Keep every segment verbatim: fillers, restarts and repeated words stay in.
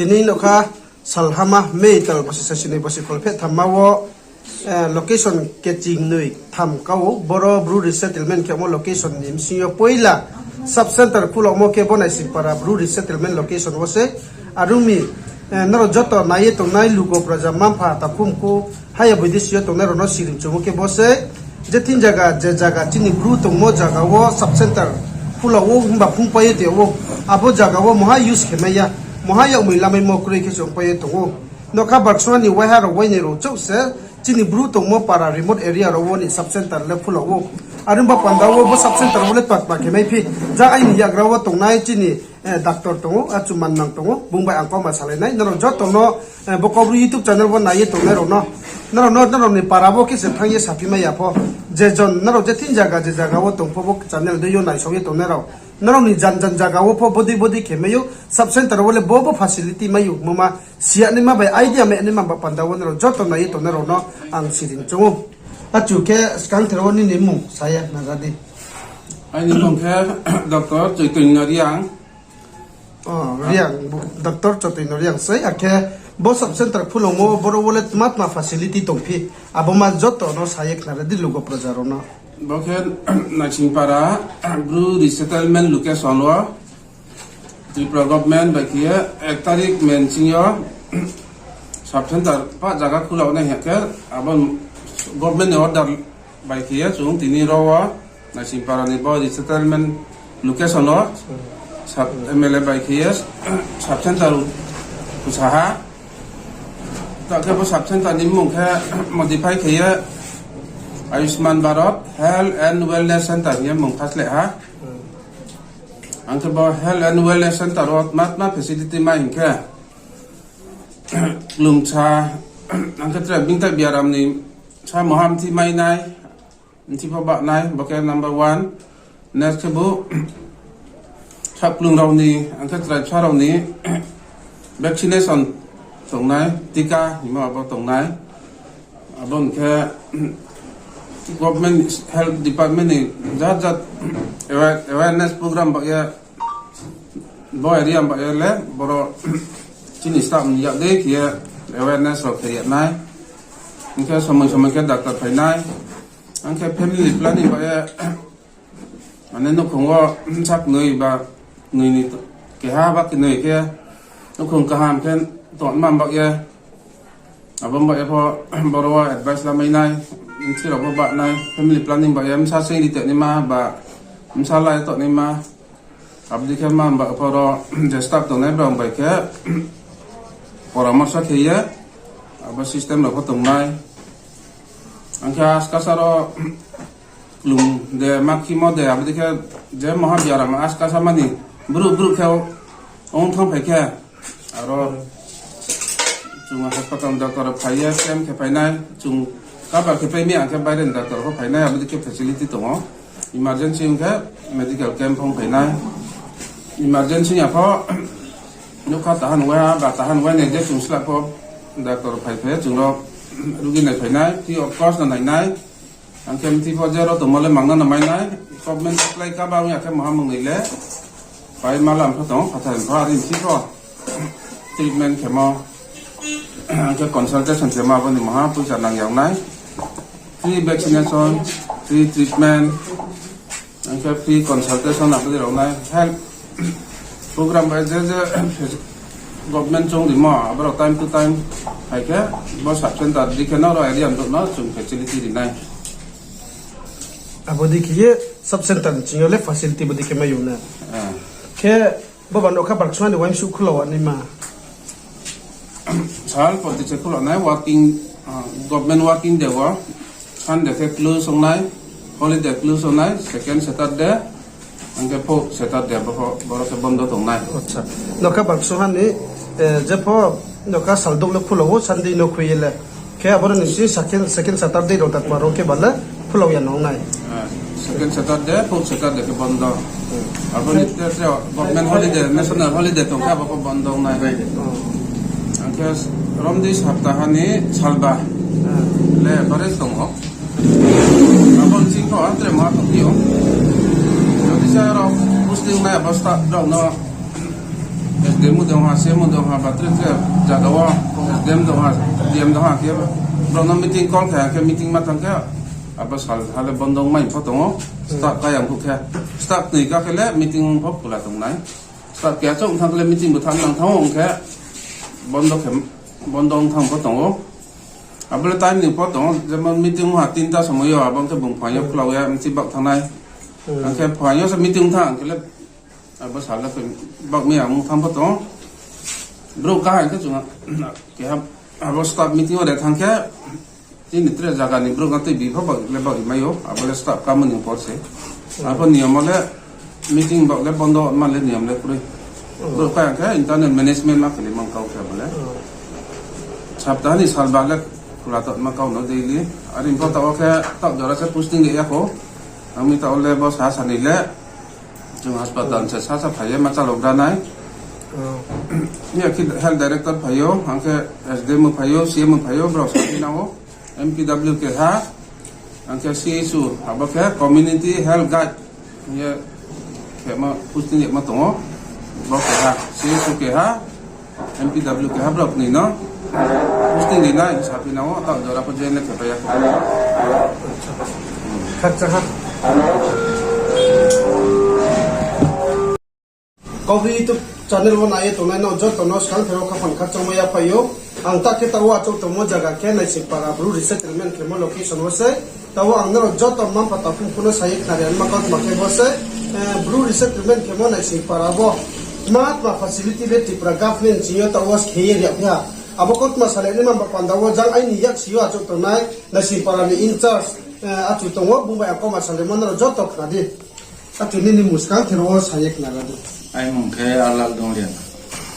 Tini nokha salhama May tal bosi sasi noi bosi kholpheh thamma wo, eh, location keching noi tham kau boro Bru resettlement khemo location ni bsing yo poila sub center khulamo khe bo Naisingpara Bru resettlement location wo se. Arung mi, eh, nrao joto nai ye tongnai lugo praja mampha takhumkhu haya boidesi yo tongnai rao no siring choungmo khe bo se. Je thing zaga, je zaga chini Bru tongmo zaga wo sub center khulau wo himba phungpai ye tong ou. Abo zaga wo moha use khe mai ya, moha yakmoi lamaimo kroi khe se ongpai ye tong ou. Nokha Baksua ni waiha rao wainai rao chouh se chini Bru tongmo para remote area rao wo ni sub center le khulau ou. Are ong ba panda wo bo sub center wo le twatma khe mai phi. Ja aini yagra wo tongnai chini, eh, doctor tong ou, achu mannang tong ou, bung bai ang kauma salai nai. Nrao joto no, eh, bo Kaubru YouTube channel wo nai ye tongnai rao no, nrao no, nrao ni para wo khe se thanng ye saphi mai ya pho. Je jon nrao je thing zaga, je zaga wo tong pho bo channel dei yo naisao ye tongnai rao, nrao ni jan jan zaga wo pho bodei bodei khe mai ou, sub center wo le bo bo facility mai ou, moma siya naima bai idea mai naima ba panda wo nrao joto nai ye tongnai rao no ang siring choung ou. Achu khe skang thero wo nini mmung sa ye nagra di. Aini mmung khe Doctor Choitonyo Reang. Oh, Reang, bo-, Doctor Choitonyo Reang sei, akhe bo sub center khulungmo boro wo le tma tma facility tong phi, abo ma joto no sa ye khnari di lugo praja rao no. Bo khe Naisingpara Bru resettlement location wo Tripura government bai khe ye ek tarik May ni sing yo sub center pah zaga khula nai hing khe, abo government ni order bai khe ye chung tini ro wo Naisingpara ni bo resettlement location wo sub M L A bai khe ye sub center kusa ha. Ta khe bo sub center ni mmung khe modify khe ye Ayushman Bharat Health and Wellness Center hing ye mmung khasleh ha. Ang khe bo Health and Wellness Center wo tma tma facility mai hing khe, klungsa, ang khe tre bingtai biaram ni sa moha mthi mai nai, mthi pho bahnai, bo khe number one. Next khe bo sa klung rao ni, ang khe tre bsa rao ni vaccination tongnai, tika hingmo abo tongnai. Abo hing khe government health department ni jat jat aware-, awareness program ba ye bo area ba ye le boro chini staff ni yak dei khe ye awareness rao khe ye nai. Hing khe somoi somoi khe doctor phai nai. Ang khe family planning ba ye mane nouhkhong wo bsa knoi ba knoi ni to-, keha ba knoi khe nouhkhong kaham khe tongma ba ye, abo ba ye pho boro wo advice lamai nai, bchi rao pho bahnai, family planning ba ye bsa sing ri tongnaima ba bsa lai tongnaima, abo dei khe ma ba pho ro je staff tongnai brao bai khe poramorso khe ye, abo system rao pho tongnai. Ang khe askasa ro klung de, makhimo de, abo dei khe je moha biaram askasa mani brouh brouh khe ong thanng phai khe, aro chung hospital doctor phai ye camp khe phai nai, chung cover khe phai mi, ang khe baire ni doctor pho phai nai, abo dei khe facility tong ou. Emergency ong khe medical camp pho phai nai. Emergency ya pho nougkha tahan wai ha, ba tahan wai nai je chung sla pho doctor phai phai chung ro rugi nai phai nai, free of cost no nai nai. Ang khe mthi pho je ro tongmo le mangna no mai nai, government supply kaba ong ya khe moha mung ni le pai malam pho tong, phathar pho, ari mthi pho treatment khemo, ang khe consultation khemo abo ni moha poicha nang yag nai. Free vaccination, free treatment, ang khe free consultation abo dei rao nai. Health program bai je je government choung rimo, abo rao time to time hai khe bo sub center dei khe no ro area brouh no chung facility ri nai. Abo dei khe ye sub center ni sing yo le facility bo dei khe mai ou na. Khe bo ba nougkha Baksua ni uaimsuh khulau naima? Sal poti se khulau nai, working, ah, government working day wo, Sunday khe close ong nai, holiday close ong nai, second Saturday, ang khe fourth Saturday bo, boro khe bondo tong nai. Acha. Nougkha Baksua ni, eh, je pho nougkha saldouh le khulau wo Sunday no khui ye le. Khe aboro ni si second, second Saturday rao takma rao khe ba le khulau ya nong nai. Eh, second Saturday, fourth Saturday khe bondo. Abo ni tre tre government holiday, national holiday tong khe abo pho bondo ong nai. Ang khe romdi saptaha ni salba le average tong ou. Abo ni sing pho tre ma tong phi ou. Jodi se aro posting nai abo staff rao no S D M dong ha, C M dong ha, ba tre tre jaga wo S D M dong ha, D M dong ha khe, brao no meeting call khe, khe meeting ma thanng khe, abo sal ha le bondo ongmai pho tong ou, staff kayang phuh khe, staff knoi ka khe le meeting pho pula tong nai. Staff keha chouh thanng khe le meeting bo thanng nang thanng ou ong khe, bondo khe, bondo ong thanng pho tong ou. Abo le time ni pho tong ou, jemon meeting ha tinta somoi yo, abo khe bung phaing yo khlau ye, mchi bak thanng nai. Ang khe phaing yo se meeting thanng khe le, abo sal le khe bak mi ang thanng pho tong ou. Brouh kaham khe chung, keha, abo staff meeting wo de thanng khe, chini tre zaga ni brouh no tei bi pho bak le bak mai ou, abo le staff kamani por se. Abo niyom le meeting bak le bondo ma le niyom le kroi. Brouh kaham khe internal management ma khe le mang kau khe abo le. Sapta ni salba le khula tongma kau no daily. Are pho taoh wo khe taoh jora se posting le ya kho. Ang mi taoh le bo sa sa ni le. Chung hospital se sa sa phai ye ma chalo gra nai. Ni akhe health director phai ou, ang khe S D M phai ou, C M phai ou, brao sa phi nang ou. M P W keha, ang khe C S O, abo khe community health guide. Ye khe ma posting ye ma tong ou. Bo keha, C S O keha, M P W keha brao knoi no posting ri nai sa phi nang ou, taoh jora pho join le khe pai ya kho. Khakchang ha. Kaubru YouTube channel wo nai ye tongnai no joto no skangther wo khaphang khakchangmo yaphai ou. Ang ta khe taoh wo achouh tongmo zaga khe Naisingpara Bru resettlement khemo location wo se. Taoh wo ang nrao joto mma-mpha takhu mkhu no sa ye khnari anma kautma khe bo se, Bru resettlement khemo Naisingpara bo tma tma facility le Tripura government ching yo taoh wo khe ye ri ya phi ha. Abo kautma salai naima ba panda wo jang aini yaksi yo achouh tongnai Naisingpara ni in charge, achu tong ou, bung bai ang kautma salaimo nrao joto khna di. Achu nini muskang khe ro wo sa ye khna ra di. Aini mung khe R Laldongliana.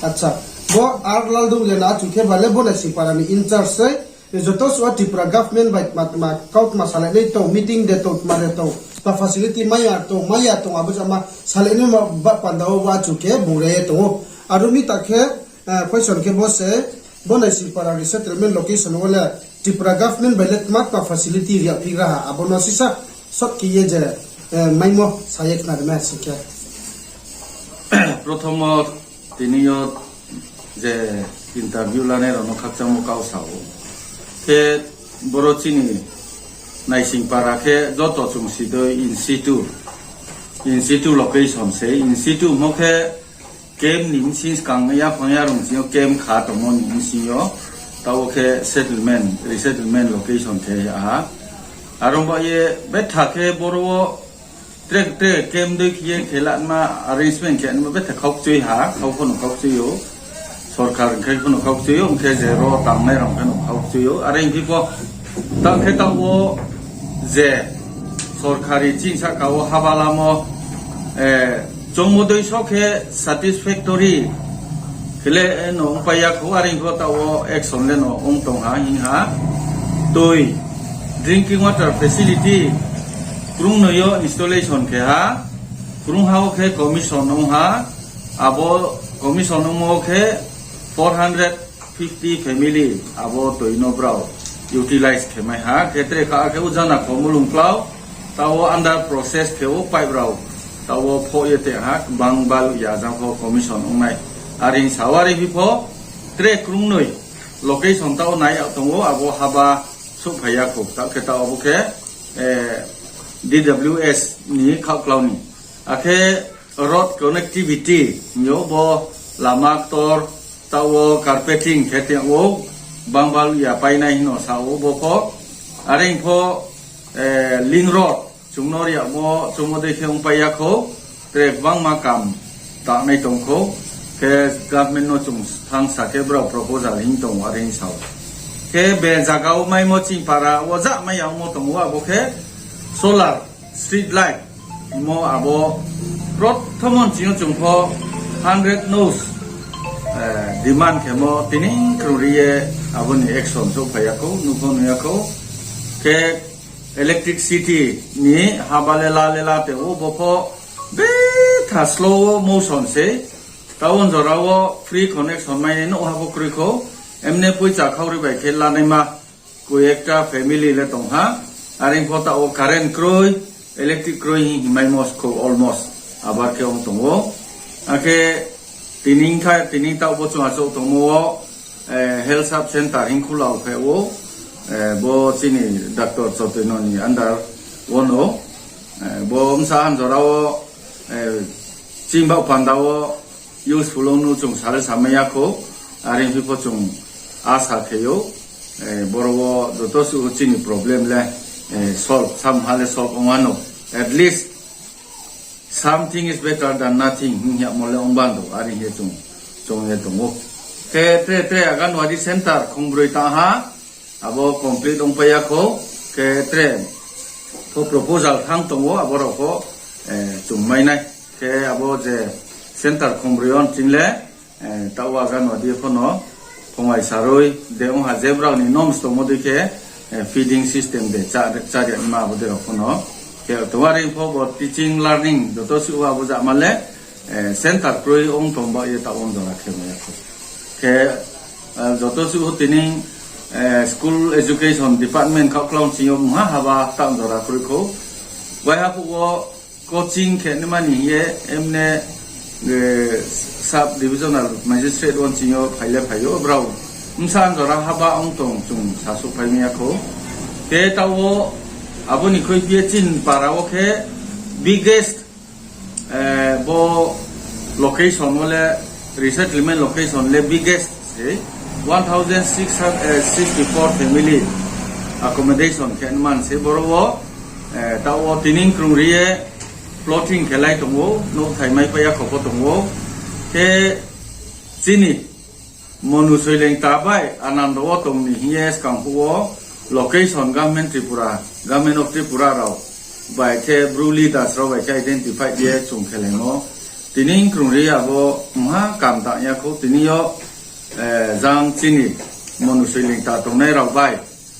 Acha, bo R Laldongliana achu khe ba le bo Naisingpara ni in charge sei. Joto suh wo Tripura government bai tma tma kautma salai nai tong, meeting de tong, tma de tong, tma facility mai ya tong, mai ya tong, abo jama salai naima ba panda wo bo achu khe bung re ye tong ou. Aro mi ta khe, question khe bo se, bo Naisingpara resettlement location wo le Tripura government bai le tma tma facility ri ya phi gra ha, abo no sisa short khe ye je, maimo sa ye khna ri mai sing khe. Prothomo tini yo je interview lanai rao no khakchangmo kau sa ou. Khe boro chini Naisingpara khe joto chung si dei in situ, in situ location se, in situ mo khe camp ni bsing skang yaphang yarung ching yo camp kha tongmo ni bsing yo, taoh wo khe settlement, resettlement location khe ha. Are ong ba ye betha khe boro wo tre tre camp dei khe ye khe lanma arrangement khe anma betha khaukchui ha, khau pho no khaukchui ou. Sorkar ong khe pho no khaukchui ou, ong khe je ro tangnai rao khe no khaukchui ou. Are ong phi pho, ta khe taoh wo je sorkari ching sahka wo haba lamo, chungmo dei so khe satisfactory khe le no ongpai ya khou, are ong pho taoh wo action le no ong tong ha hing ha. Tui, drinking water facility, krungnoi yo installation khe ha, krungha wo khe commission ong ha, abo commission ongmo khe four hundred fifty family abo tui no brao utilize khe mai ha, khe tre kha khe ujana kho mulung klau, taoh wo under process khe wo pipe rao, taoh wo phoh ye te ha, bang balu ya jang pho commission ongnai. Are ong sa ou, are phi pho, tre krungnoi location taoh wo nai yag tong ou, abo haba souhphai ya khou, taoh khe taoh abo khe, D W S ni khaohklau ni. Akhe road connectivity hing yo bo lama ktor, taoh wo carpeting khe tong ou, bang balu ya painai hing no sa ou bo pho, are ong pho, link road, chung no ri yagmo, chungmo dei khe ongpai ya khou, tre gbangma kam tangnai tong khou, khe government no chung thanngsa khe brao proposal hing tong ou, are hing sa ou. Khe be zaga wo maimo ching para wo ja mai ya ongmo tong ou, abo khe solar street light hingmo abo prothomo ching yo chung pho hundred nos, demand khemo tini krung ri ye abo ni action souhphai ya khou, nuh pho nuh ya khou. Khe electricity ni haba lela lela te ou, bo pho betha slow motion se. Town jora wo free connection mai nouh ha pho kroi khou. Emne poicha khauri bai khe lanaima koi ekta family le tong ha. Are pho taoh wo current kroi, electric kroi hing hingmaimo skhou almost. Abar khe ong tong ou. Akhe Tini kha, tini taoh bo chung achouh tongmo wo, eh, Health Sub Center hing khula wo phe ou, eh, bo chini doctor Chotoino ni under wo no, eh, bo bsa hamjora wo, eh, chini baoh panda wo useful ong no chung sale samai ya khou, are phi pho chung asa khe ou, eh, boro wo joto suh chini problem le, eh, solve, samha le solve ong ano, at least something is better than nothing hing yamo le ong bando, are hing ye chung, chung ye tong ou. Khe tre tre Anganwadi center khongbroi tang ha, abo complete ongpai ya khou, khe tre pho proposal thang tong ou, abo rao pho, eh, chung mai nai. Khe abo je center khongbroi on ching le, eh, taoh wo Anganwadi pho no phongai saroi de ong ha, je brao ni norms tongmo dei khe, eh, feeding system de, chá-, chári ma abo dei rao pho no. Khe tong are pho bo teaching learning joto suh abo jama le, eh, center kroi ong tong ba ye taoh ong jora khe mai ya khou. Khe, eh, joto suh tini, eh, school education department khaohklang ching yo mungha haba taoh jora kroi khou. Waiha phuh wo coaching khe naima ni hing ye, emne, eh, sub divisional magistrate wo ching yo phai le phai ou, brao bsa jora haba ong tong chung sasouhphai mai ya khou. Khe taoh wo abo ni khuiphi ye chini para wo khe biggest, eh, bo location wo le, resettlement location le biggest se, one thousand six hundred sixty-four family accommodation khe man se boro wo, eh, taoh wo tini krungri ye plotting khe lai tong ou, nouhthai mai pai ya khou pho tong ou. Khe chini Monu Soileng ta bai Anando wo tong ni hing ye skang phuh wo location Government Tripura, Government of Tripura rao bai khe Bru leaders rao bai khe identify ye chung khelaimo. Tini krungri abo mungha kam tang ya khou, tini yo, eh, jang chini Monu Soileng ta tongnai rao bai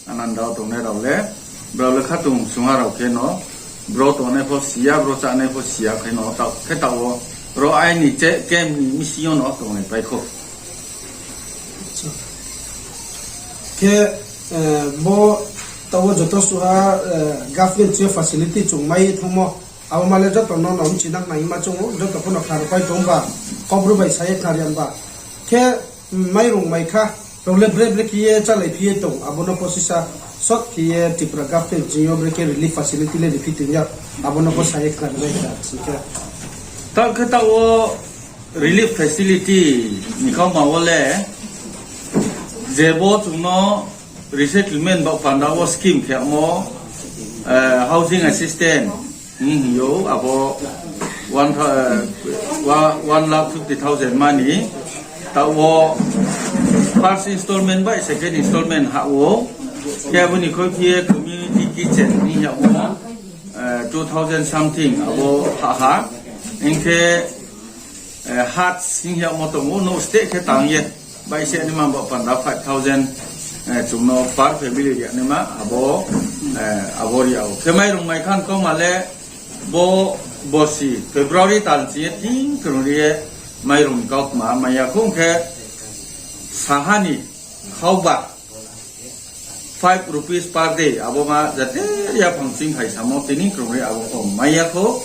Ananda wo tongnai rao le, brao le khatung sungha rao khe no, bro tongnai pho si ya, bro chánai pho si ya khe no, taoh khe taoh wo, ro aini che camp ni bsing yo no tonglai pai khou. Khe, eh, bo taoh wo joto suha, eh, government ching yo facility chung mai ye thanngmo, abo ma le joto no no bchinang nai ma chung ou, joto pho no khnarpai tong ba, Kaubru bai sa ye khnari ba. Khe, mairung maikha rao le bre bre khe ye chálai phi ye tong, abo no pho sisa short khe ye Tripura government ching yo bre khe relief facility le ri phi tong ya, abo no pho sa ye khnari bai kha sing khe. Taoh khe taoh wo relief facility ni kauma wo le, je bo chung no resettlement baoh panda wo scheme khe mo, eh, housing assistance hing hing ou, abo one, eh, wa-, one lakh fifty thousand mani, taoh wo first installment bai second installment hah ou, khe abo ni khuiphi ye community kitchen hing yag mo, eh, two thousand something abo hah ha, hing khe, eh, huts hing yagmo tong ou, nouh steh khe tang ye, bai se naima baoh panda five thousand, eh, chung no per family ri yag naima, abo, eh, abo ri yag ou. Khe mairung maikha ni kauma le, bo, bosi February tal ching ye tin krungri ye mairung ni kautma mai ya khou khe, saha ni khauba five rupees per day, abo ma jate yaphang ching phai samo tini krungri abo kho mai ya khou.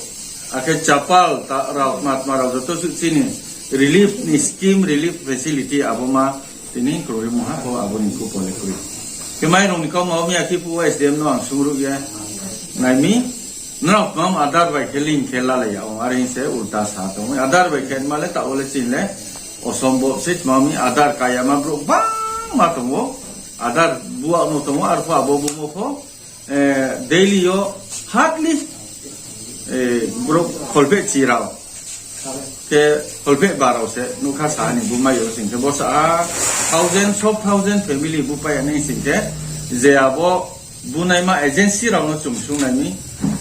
Akhe chapal ta rao, tma tma rao joto suh chini relief ni scheme, relief facility abo ma tini krungri mungha kho abo ni khupo le kroi. Khe mairung ni kauma wo mi akhe phuh S D M no ang sungruh ye nai mi, nrao tma Aadhaar bai khe link khe lalai ya ong, are hing se ulta sa tong ou. Aadhaar bai khe ma le taoh wo le chini le osombob se, tma mi Aadhaar kaya ma brouh bangma tong ou. Aadhaar bua no tong ou, arphuh abo bumo pho, eh, daily yo hardly, eh, brouh kholpheh chi rao khe kholpheh ba rao se nuhkha sa ni bumai yo sing khe, bo sa thousand, sub thousand family bupai ya nai sing khe, je abo bunaima agency rao no chung sungnai mi,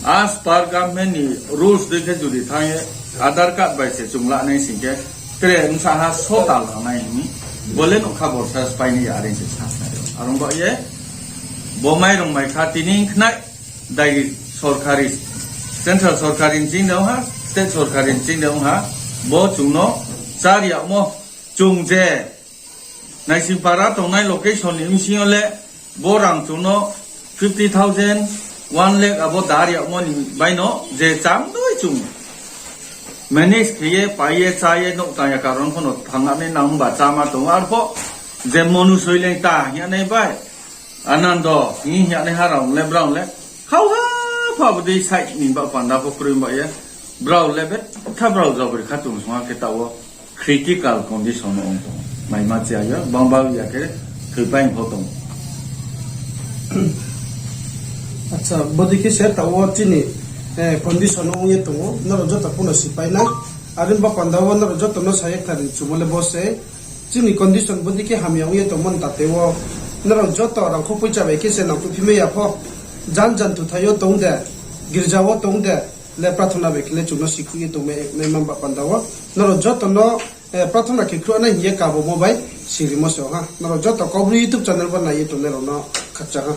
as per government ni rules dei khe judi thanng ye Aadhaar card bai se chung la nai sing khe, tre bsa ha sotal thanng nai hing mi, bo le nuhkha borsa spái ni ya are se sa sa yo. Are ong ba ye, bo mairung maikha tini khnai, dai sorkari, central sorkari ni ching de ong ha, state sorkari ni ching de ong ha, bo chung no chá ri yagmo, chung je Naisingpara tongnai location ni bsing yo le, bo rang chung no fifty thousand, one lakh abo da ri yagmo ni bai no je chang doi chung Manage khe ye, pai ye, chá ye, nouh tang ya karon pho no thanng nai nang ba cháma tong ou. Arphuh je Monu Soileng ta hing ya nai bai, Anando hing hing ya nai ha rao le, brao le khauha pha bodei side ni ba panda pho kroi ba ye. Brao le betha brao jobri kha chung song ha khe taoh wo critical condition no ong tong ou. Maima chaya yo, bangba ya khe thoipai pho tong ou. Acha, bodei khe se taoh wo chini, eh, condition no ong ye tong ou, nrao joto pho no sipai na. Are ba panda wo nrao joto no sa ye khnari chumo le bo se. Chini condition bodei khe hamya ong ye tongmo ni tate wo, nrao joto rangkho poicha bai khe se nangkhruhphi mai ya pho, jan jan thuthai yo tong de, girja wo tong de, le prathona bai khe le chung no sikhruh ye tongmai nai man ba panda wo. Nrao joto no, eh, prathona khe khruh nai hing ye kabomo bai sirimo se ong ha. Nrao joto Kaubru YouTube channel bo nai ye tongnai rao no khakchang ha.